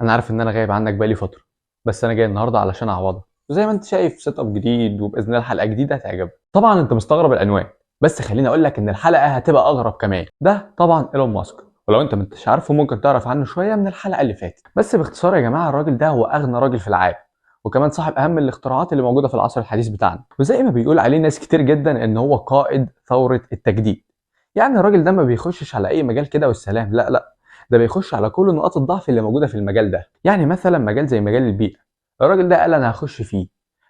انا عارف ان انا غايب عنك بقالي فترة، بس انا جاي النهارده علشان اعوضك، وزي ما انت شايف setup جديد وباذن الله حلقة جديدة هتعجبك. طبعا انت مستغرب العنوان، بس خليني اقول لك ان الحلقة هتبقى اغرب كمان. ده طبعا ايلون ماسك، ولو انت ما انتش عارفه ممكن تعرف عنه شوية من الحلقة اللي فاتت. بس باختصار يا جماعة، الراجل ده هو اغنى راجل في العالم، وكمان صاحب اهم الاختراعات اللي موجودة في العصر الحديث بتاعنا، وزي ما بيقول عليه ناس كتير جدا ان هو قائد ثورة التجديد. يعني الراجل ده ما بيخشش على اي مجال كده والسلام، لا لا، ده بيخش على كل نقاط الضعف اللي موجودة في المجال ده. يعني مثلا مجال زي مجال البيئة، الراجل ده قال انا هخش فيه،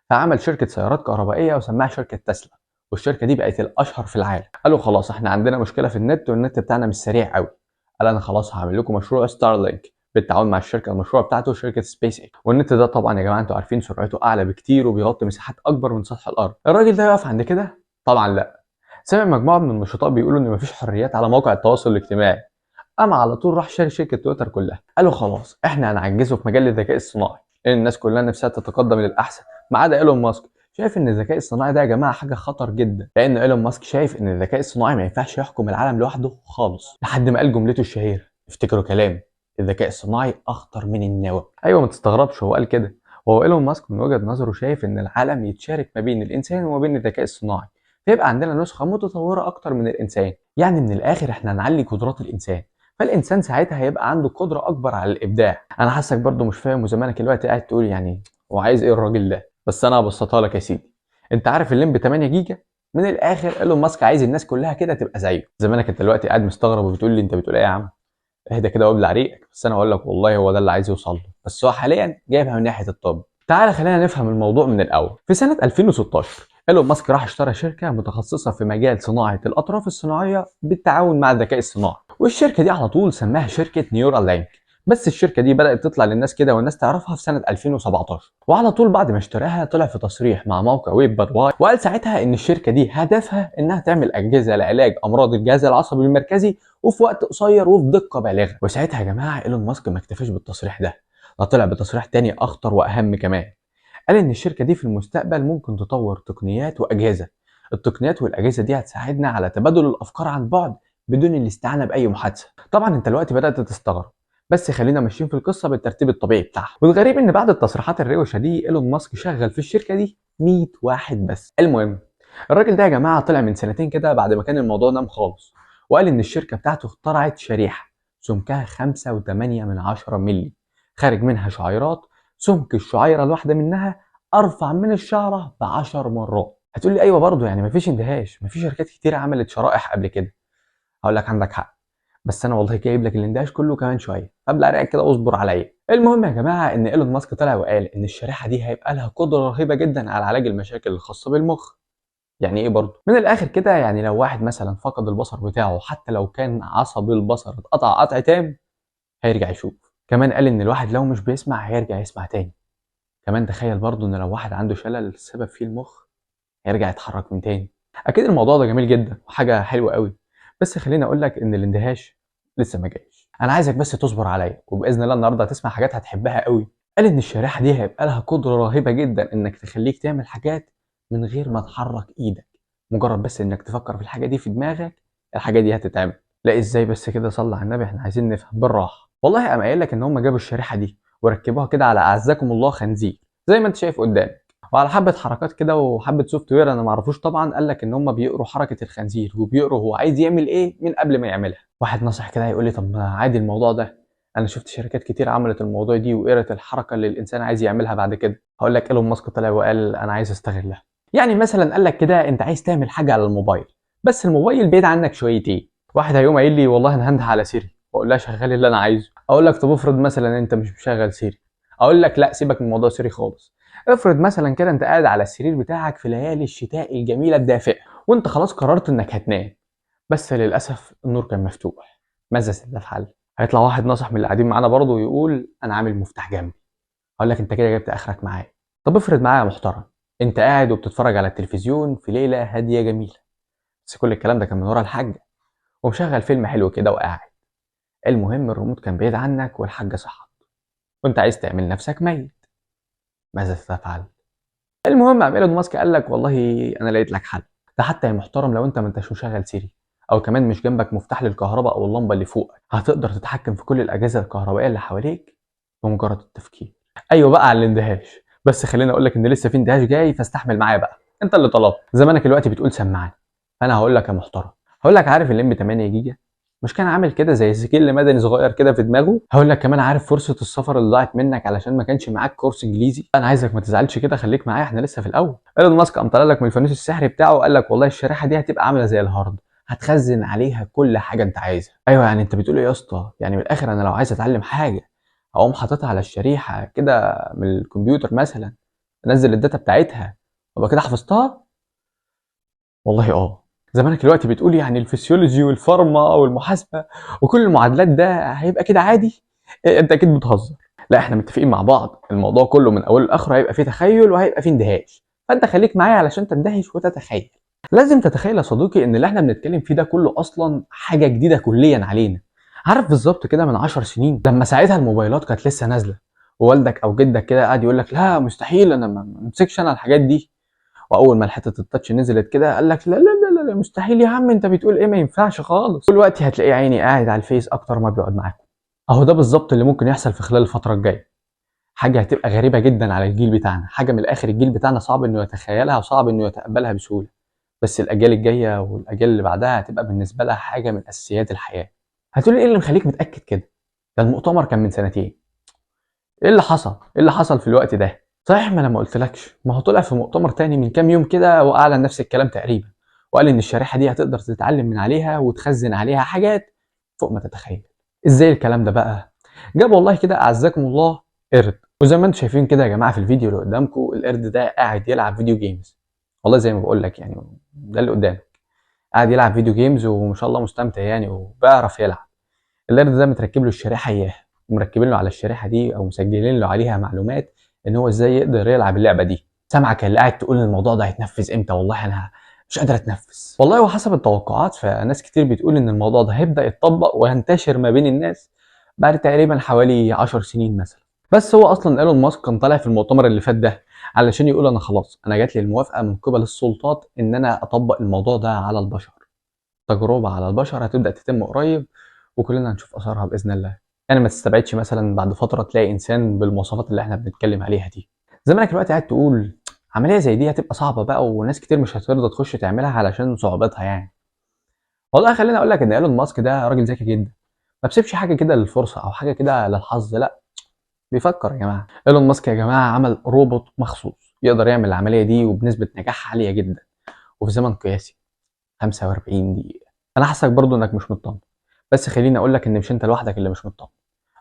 فعمل شركة سيارات كهربائية وسماها شركة تسلا، والشركة دي بقت الاشهر في العالم. قالوا خلاص احنا عندنا مشكلة في النت، والنت بتاعنا مش سريع قوي، قال انا خلاص هعمل لكم مشروع ستارلينك بالتعاون مع الشركة المشروع بتاعته شركة سبيس اكس. والنت ده طبعا يا جماعة انتوا عارفين سرعته اعلى بكتير وبيغطي مساحات اكبر من سطح الارض. الراجل ده يقف عند كده؟ طبعا لا. سمع مجموعة من النشطاء بيقولوا ان مفيش حريات على مواقع التواصل الاجتماعي، قام على طول راح شاري شركة تويتر كلها. قالوا خلاص احنا هنعجزه في مجال الذكاء الصناعي، لان الناس كلها نفسها تتقدم للاحسن ما عدا ايلون ماسك. شايف ان الذكاء الصناعي ده يا جماعة حاجة خطر جدا، لان ايلون ماسك شايف ان الذكاء الصناعي ما ينفعش يحكم العالم لوحده خالص، لحد ما قال جملته الشهيرة، افتكروا كلامي، الذكاء الصناعي اخطر من النووي. ايوه ما تستغربش هو قال كده، وهو ايلون ماسك من وجهه نظره شايف ان العالم يتشارك ما بين الانسان وما بين الذكاء الصناعي، فيبقى عندنا نسخه متطورة اكتر من الانسان. يعني من الاخر احنا هنعلي قدرات الانسان، فالانسان ساعتها هيبقى عنده قدره اكبر على الابداع. انا حاسك برضو مش فاهم، وزمانك الوقت قاعد تقول يعني هو عايز ايه الراجل ده، بس انا هبسطها لك يا سيدي. انت عارف الليمب 8 جيجا؟ من الاخر ايلون ماسك عايز الناس كلها كده تبقى زيه. زمانك انت دلوقتي قاعد مستغرب وبتقول لي انت بتقول ايه يا عم، اهدى كده وابلع ريقك، بس انا اقول لك والله هو ده اللي عايز يوصل له، بس هو حاليا جايبها من ناحية الطب. تعال خلينا نفهم الموضوع من الاول. في سنة 2016 ايلون ماسك راح اشترى شركة متخصصة في مجال صناعة الاطراف الصناعية بالتعاون مع الذكاء الصناعي، والشركة دي على طول سماها شركة نيورالينك. بس الشركة دي بدات تطلع للناس كده والناس تعرفها في سنة 2017، وعلى طول بعد ما اشتراها طلع في تصريح مع موقع ويب بار، وقال ساعتها ان الشركة دي هدفها انها تعمل اجهزة لعلاج امراض الجهاز العصبي المركزي وفي وقت قصير وفي دقه بالغة. وساعتها يا جماعة ايلون ماسك ما اكتفاش بالتصريح ده، ده طلع بتصريح تاني اخطر واهم كمان. قال ان الشركة دي في المستقبل ممكن تطور تقنيات واجهزة، التقنيات والاجهزة دي هتساعدنا على تبادل الافكار عن بعد بدون الاستعانة باي محادثة. طبعا انت دلوقتي بدات تستغرب، بس خلينا ماشيين في القصة بالترتيب الطبيعي بتاعها. والغريب ان بعد التصريحات الروشه دي ايلون ماسك شغل في الشركة دي 100 واحد بس. المهم الراجل ده يا جماعة طلع من سنتين كده بعد ما كان الموضوع نام خالص، وقال ان الشركة بتاعته اخترعت شريحة سمكها 5.8 مللي، خارج منها شعيرات، سمك الشعيرة الواحدة منها ارفع من الشعرة ب10 مرات. هتقول لي ايوه برضه يعني مفيش اندهاش، مفيش شركات كتير عملت شرائح قبل كده. هقول لك عندك حق، بس انا والله جايب لك الاندهاش كله كمان شوية، ابلع ريقك كده واصبر عليا. المهم يا جماعة ان ايلون ماسك طلع وقال ان الشريحة دي هيبقى لها قدره رهيبة جدا على علاج المشاكل الخاصة بالمخ. يعني ايه برضه؟ من الاخر كده يعني لو واحد مثلا فقد البصر بتاعه، حتى لو كان عصب البصر اتقطع قطع تام، هيرجع يشوف. كمان قال ان الواحد لو مش بيسمع هيرجع يسمع تاني. كمان تخيل برضه ان لو واحد عنده شلل السبب فيه المخ هيرجع يتحرك من تاني. اكيد الموضوع ده جميل جدا وحاجه حلوة قوي، بس خليني اقول لك ان الاندهاش لسه ما جايش. انا عايزك بس تصبر عليا، وباذن الله النهارده هتسمع حاجات هتحبها قوي. قال ان الشريحة دي هيبقى لها قدره رهيبة جدا انك تخليك تعمل حاجات من غير ما تحرك ايدك، مجرد بس انك تفكر في الحاجة دي في دماغك الحاجة دي هتتعمل. لا ازاي بس كده، صلى على النبي، احنا عايزين نفهم بالراحة. والله قام قايل لك ان هم جابوا الشريحة دي وركبوها كده على اعزكم الله خنزير زي ما انت شايف قدامك، وعلى حبه حركات كده وحبه software انا ما اعرفوش طبعا. قال لك ان هم بيقروا حركة الخنزير وبيقروا هو عايز يعمل ايه من قبل ما يعملها. واحد نصح كده هيقول لي طب ما عادي الموضوع ده، انا شفت شركات كتير عملت الموضوع دي وقرت الحركة اللي الانسان عايز يعملها بعد كده. هقول لك ايلون ماسك طلع وقال انا عايز استغلها. يعني مثلا قال لك كده انت عايز تعمل حاجة على الموبايل، بس الموبايل بعيد عنك شويتين. واحد هيقوم قايل لي والله انا هنده على سيري واقول لها شغلي اللي انا عايزه. اقول لك طب افرض مثلا انت مش مشغل سيري، اقول لك لا سيبك من موضوع سيري خالص. افرض مثلا كده انت قاعد على السرير بتاعك في ليالي الشتاء الجميلة الدافئه، وانت خلاص قررت انك هتنام، بس للاسف النور كان مفتوح. ماذا ستفعل؟ هيطلع واحد ناصح من اللي قاعدين معانا برضه ويقول انا عامل مفتاح جنبي. اقول لك انت كده جبت اخرك معايا. طب افرض معايا يا محترم انت قاعد وبتتفرج على التلفزيون في ليلة هادية جميلة، بس كل الكلام ده كان من ورا الحاجة، ومشغل فيلم حلو كده وقاعد. المهم الريموت كان بعيد عنك والحاجة صحت وانت عايز تعمل نفسك ميت. ماذا ستفعل؟ المهم قام ايلون ماسك قال لك والله انا لقيت لك حل. ده حتى يا محترم لو انت ما انتش مشغل سيري او كمان مش جنبك مفتاح للكهرباء او اللمبة اللي فوقك، هتقدر تتحكم في كل الاجهزة الكهربائية اللي حواليك بمجرد التفكير. ايوه بقى على الاندهاش، بس خليني اقول لك ان لسه في اندهاش جاي، فاستحمل معايا بقى، انت اللي طلبت. زمانك دلوقتي بتقول سمعني، فانا هقول لك يا محترم، هقول لك عارف اللمبي 8 جيجا مش كان عامل كده زي سجل مدني صغير كده في دماغه؟ هقول لك كمان عارف فرصة السفر اللي ضاعت منك علشان ما كانش معاك كورس انجليزي؟ انا عايزك ما تزعلش كده، خليك معايا، احنا لسه في الاول. ايلون ماسك قام طالع لك من الفانوس السحري بتاعه وقال لك والله الشريحة دي هتبقى عامله زي ال hard، هتخزن عليها كل حاجة انت عايزها. ايوه يعني انت بتقول ايه يا اسطى؟ يعني من الاخر انا لو عايز اتعلم حاجة اقوم حاططها على الشريحة كده من الكمبيوتر مثلا، انزل ال data بتاعتها وابقى كده حفظتها؟ والله اه. زمانك دلوقتي بتقول يعني ال physiology وال pharma والمحاسبه وكل المعادلات ده هيبقى كده عادي؟ إيه انت اكيد بتهزر. لا احنا متفقين مع بعض، الموضوع كله من اوله لاخره هيبقى فيه تخيل وهيبقى فيه اندهاش، فانت خليك معايا علشان تندهش وتتخيل. لازم تتخيل يا صديقي ان اللي احنا بنتكلم فيه ده كله اصلا حاجة جديدة كليا علينا. عارف بالظبط كده من 10 سنين لما ساعتها الموبايلات كانت لسه نازله، ووالدك او جدك كده قاعد يقول لك لا مستحيل انا ما امسكش انا الحاجات دي، واول ما حتة ال touch نزلت كده قال لك لا لا لا لا مستحيل يا عم انت بتقول ايه، ما ينفعش خالص. دلوقتي هتلاقيه عيني قاعد على الفيس اكتر ما بيقعد معاكم. اهو ده بالظبط اللي ممكن يحصل في خلال الفترة الجاية. حاجة هتبقى غريبة جدا على الجيل بتاعنا، حاجة من الاخر الجيل بتاعنا صعب انه يتخيلها وصعب انه يتقبلها بسهولة، بس الاجيال الجاية والاجيال اللي بعدها هتبقى بالنسبة لها حاجة من اساسيات الحياة. هتقولي ايه اللي مخليك متاكد كده؟ ده المؤتمر كان من سنتين. ايه اللي حصل؟ ايه اللي حصل في الوقت ده؟ صحيح ما انا ما قلتلكش، ما هو طلع في مؤتمر تاني من كام يوم كده واعلن نفس الكلام تقريبا، وقال ان الشريحة دي هتقدر تتعلم من عليها وتخزن عليها حاجات فوق ما تتخيل. ازاي الكلام ده بقى؟ جاب والله كده اعزكم الله قرد، وزي ما انتم شايفين كده يا جماعة في الفيديو اللي قدامكم القرد ده قاعد يلعب video games. والله زي ما بقول لك يعني ده اللي قدامك قاعد يلعب video games وما شاء الله مستمتع يعني وبيعرف يلعب. القرد ده متركب له الشريحة اياها، ومركبين له على الشريحة دي او مسجلين له عليها معلومات ان هو ازاي يقدر يلعب اللعبة دي. سامعك اللي قاعد تقول الموضوع ده هيتنفذ امتى؟ والله انا مش قادر اتنفس. والله وحسب التوقعات فناس كتير بتقول ان الموضوع ده هيبدا يتطبق وينتشر ما بين الناس بعد تقريبا حوالي 10 سنين مثلا. بس هو اصلا ايلون ماسك كان طالع في المؤتمر اللي فات ده علشان يقول انا خلاص انا جات لي الموافقة من قبل السلطات ان انا اطبق الموضوع ده على البشر. تجربه على البشر هتبدا تتم قريب وكلنا هنشوف اثارها باذن الله. يعني ما تستبعدش مثلا بعد فترة تلاقي انسان بالمواصفات اللي احنا بنتكلم عليها دي. زمانك دلوقتي قاعد تقول عملية زي دي هتبقى صعبة بقى وناس كتير مش هترضى تخش تعملها علشان صعوبتها يعني. والله خليني اقول لك ان ايلون ماسك ده راجل ذكي جدا، ما بسيبش حاجة كده للفرصه او حاجة كده للحظ، لا بيفكر يا جماعة. ايلون ماسك يا جماعة عمل روبوت مخصوص يقدر يعمل العملية دي وبنسبة نجاح عالية جدا وفي زمن قياسي 45 دقيقة. انا حاسك برضو انك مش مطمن، بس خليني اقول لك ان مش انت لوحدك اللي مش مطمن.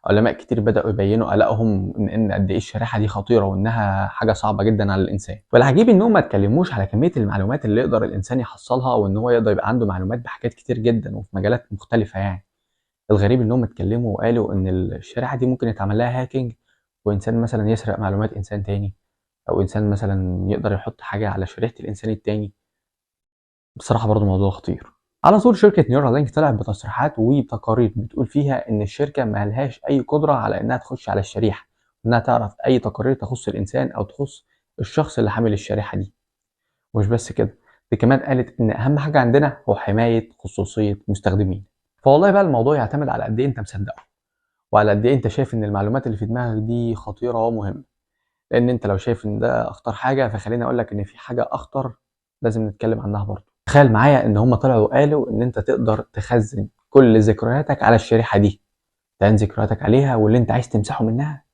علماء كتير بدأوا يبينوا قلقهم ان قد ايه الشريحة دي خطيرة وانها حاجة صعبة جدا على الانسان. والعجيب انهم ما اتكلموش على كمية المعلومات اللي يقدر الانسان يحصلها وان هو يقدر يبقى عنده معلومات بحاجات كتير جدا وفي مجالات مختلفة يعني. الغريب انهم اتكلموا وقالوا ان الشريحة دي ممكن يتعمل لها هاكينج، وانسان مثلا يسرق معلومات انسان تاني، او انسان مثلا يقدر يحط حاجة على شريحة الانسان التاني. بصراحة برضو موضوع خطير. على طول شركة نيورالينك طلعت بتصريحات وتقارير بتقول فيها إن الشركة ما لهاش أي قدرة على إنها تخش على الشريحة، إنها تعرف أي تقارير تخص الإنسان أو تخص الشخص اللي حامل الشريحة دي. ومش بس كده، دي كمان قالت إن أهم حاجة عندنا هو حماية خصوصية مستخدمين. فوالله بقى الموضوع يعتمد على قد إيه أنت مصدقه، وعلى قد إيه أنت شايف إن المعلومات اللي في دماغك دي خطيرة ومهمة. لأن أنت لو شايف إن ده أخطر حاجة، فخليني أقول لك إن في حاجة أخطر لازم نتكلم عنها برضه. تخيل معايا ان هم طلعوا وقالوا ان انت تقدر تخزن كل ذكرياتك على الشريحة دي، تعين ذكرياتك عليها واللي انت عايز تمسحه منها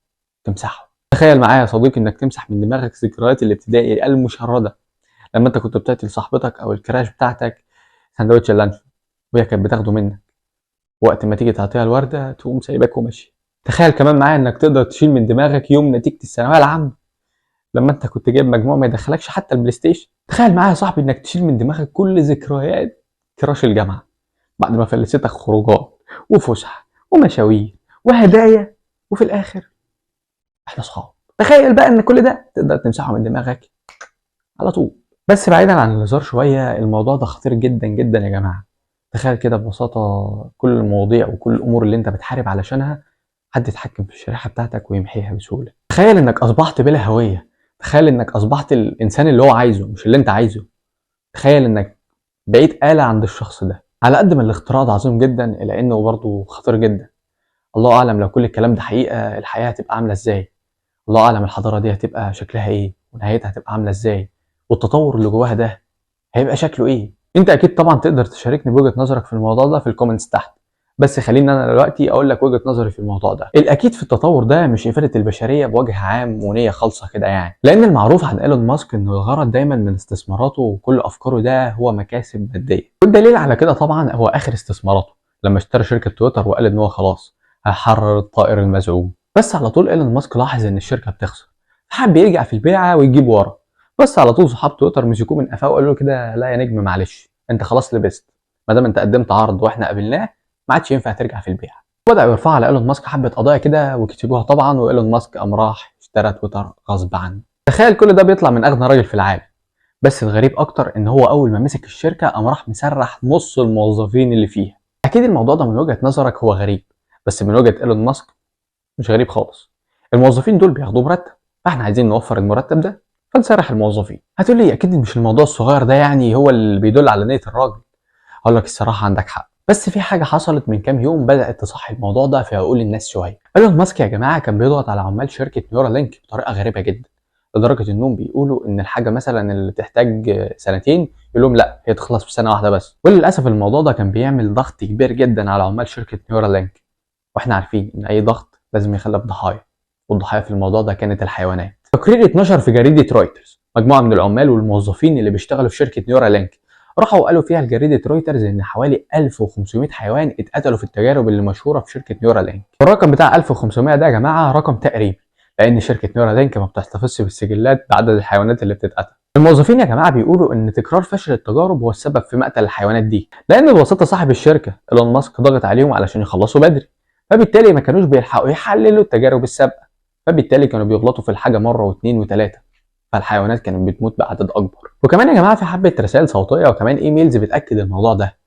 تمسحه. تخيل معايا يا صديقي انك تمسح من دماغك ذكريات الابتدائي المشرده، لما انت كنت بتعطي لصاحبتك او ال crush بتاعتك سندوتش اللانشون وهي كانت بتاخده منك، وقت ما تيجي تعطيها الورده تقوم سايباك وماشي. تخيل كمان معايا انك تقدر تشيل من دماغك يوم نتيجة الثانوية العامة لما انت كنت جايب مجموع ما يدخلكش حتى البلاي ستيشن. تخيل معايا يا صاحبي انك تشيل من دماغك كل ذكريات crush الجامعة بعد ما فلستك خروجات وفسحه ومشاوير وهدايا، وفي الاخر احنا اصحاب. تخيل بقى ان كل ده تقدر تمسحه من دماغك على طول. بس بعيدا عن الهزار شوية، الموضوع ده خطير جدا جدا يا جماعة. تخيل كده ببساطة كل المواضيع وكل الامور اللي انت بتحارب علشانها حد يتحكم في الشريحة بتاعتك ويمحيها بسهولة. تخيل انك اصبحت بلا هوية، تخيل انك اصبحت الانسان اللي هو عايزه مش اللي انت عايزه. تخيل انك بقيت آلة عند الشخص ده. على قد ما الاختراع ده عظيم جدا الا انه برضه خطير جدا. الله اعلم لو كل الكلام ده حقيقة الحياة هتبقى عامله ازاي، الله اعلم الحضارة دي هتبقى شكلها ايه ونهايتها هتبقى عامله ازاي، والتطور اللي جواها ده هيبقى شكله ايه. انت اكيد طبعا تقدر تشاركني بوجهه نظرك في الموضوع ده في ال comments تحت، بس خليني انا دلوقتي اقول لك وجهه نظري في الموضوع ده. الاكيد في التطور ده مش افاده البشرية بوجه عام ونيه خالصة كده يعني، لان المعروف عن ايلون ماسك انه الغرض دايما من استثماراته وكل افكاره ده هو مكاسب مادية، والدليل على كده طبعا هو اخر استثماراته لما اشترى شركة تويتر وقال ان هو خلاص هيحرر الطائر المزعوم. بس على طول ايلون ماسك لاحظ ان الشركة بتخسر، فحب يرجع في البيعة ويجيب ورا، بس على طول صحاب تويتر مسكوه من قفاه وقالوا له كده لا يا نجم معلش انت خلاص لبست، ما دام انت قدمت عرض واحنا قبلناه ما عادش ينفع ترجع في البيع. بدأوا يرفعوا على ايلون ماسك حبه قضايا كده وكتبوها طبعا، وايلون ماسك قام راح اشترى تويتر غصب عنه. تخيل كل ده بيطلع من اغنى راجل في العالم. بس الغريب اكتر ان هو اول ما مسك الشركة قام راح مسرح نص الموظفين اللي فيها. اكيد الموضوع ده من وجهه نظرك هو غريب، بس من وجهه ايلون ماسك مش غريب خالص. الموظفين دول بياخدوا مرتب، فاحنا عايزين نوفر المرتب ده فنسرح الموظفين. هتقول لي اكيد مش الموضوع الصغير ده يعني هو اللي بيدل على نية الراجل. هقول لك الصراحة عندك حق، بس في حاجة حصلت من كام يوم بدات تصحي الموضوع ده في عقول الناس شوية. ايلون ماسك يا جماعة كان بيضغط على عمال شركة نيورالينك بطريقة غريبة جدا، لدرجة انهم بيقولوا ان الحاجة مثلا اللي تحتاج سنتين يقول لهم لا هي تخلص في سنة واحدة بس. وللاسف الموضوع ده كان بيعمل ضغط كبير جدا على عمال شركة نيورالينك، واحنا عارفين ان اي ضغط لازم يخلف ضحايا، والضحايا في الموضوع ده كانت الحيوانات. تقرير اتنشر في جريدة رويترز، مجموعة من العمال والموظفين اللي بيشتغلوا في شركة نيورالينك راحوا وقالوا فيها لجريده رويترز ان حوالي 1500 حيوان اتقتلوا في التجارب اللي مشهورة في شركة نيورالينك. الرقم بتاع 1500 ده يا جماعة رقم تقريبي، لان شركة نيورالينك ما بتحتفظش بالسجلات بعدد الحيوانات اللي بتتقتل. الموظفين يا جماعة بيقولوا ان تكرار فشل التجارب هو السبب في مقتل الحيوانات دي، لان ببساطة صاحب الشركة ايلون ماسك ضغط عليهم علشان يخلصوا بدري، فبالتالي ما كانوش بيلحقوا يحللوا التجارب السابقة، فبالتالي كانوا بيغلطوا في الحاجة مرة واثنين وثلاثة، فالحيوانات كانت بتموت بعدد اكبر. وكمان يا جماعة في حبه رسائل صوتية وكمان emails بتاكد الموضوع ده،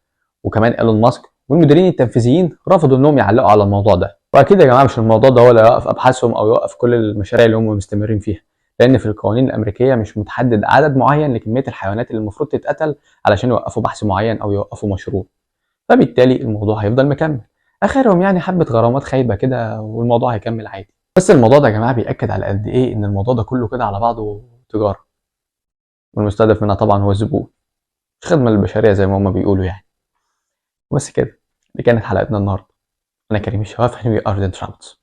وكمان ايلون ماسك والمديرين التنفيذيين رفضوا انهم يعلقوا على الموضوع ده. واكيد يا جماعة مش الموضوع ده هو اللي يوقف ابحاثهم او يوقف كل المشاريع اللي هم مستمرين فيها، لان في القوانين الامريكية مش متحدد عدد معين لكميه الحيوانات اللي المفروض تتقتل علشان يوقفوا بحث معين او يوقفوا مشروع، فبالتالي الموضوع هيفضل مكمل. اخرهم يعني حبه غرامات خايبة كده والموضوع هيكمل عادي. بس الموضوع ده يا جماعة بيأكد على قد ايه ان الموضوع ده كله كده على بعضه تجارة، والمستهدف منها طبعا هو الزبون، مش خدمة للبشرية زي ما هما بيقولوا يعني. بس كده، دي كانت حلقتنا النهارده. انا كريم الشواف، we are the Troubles.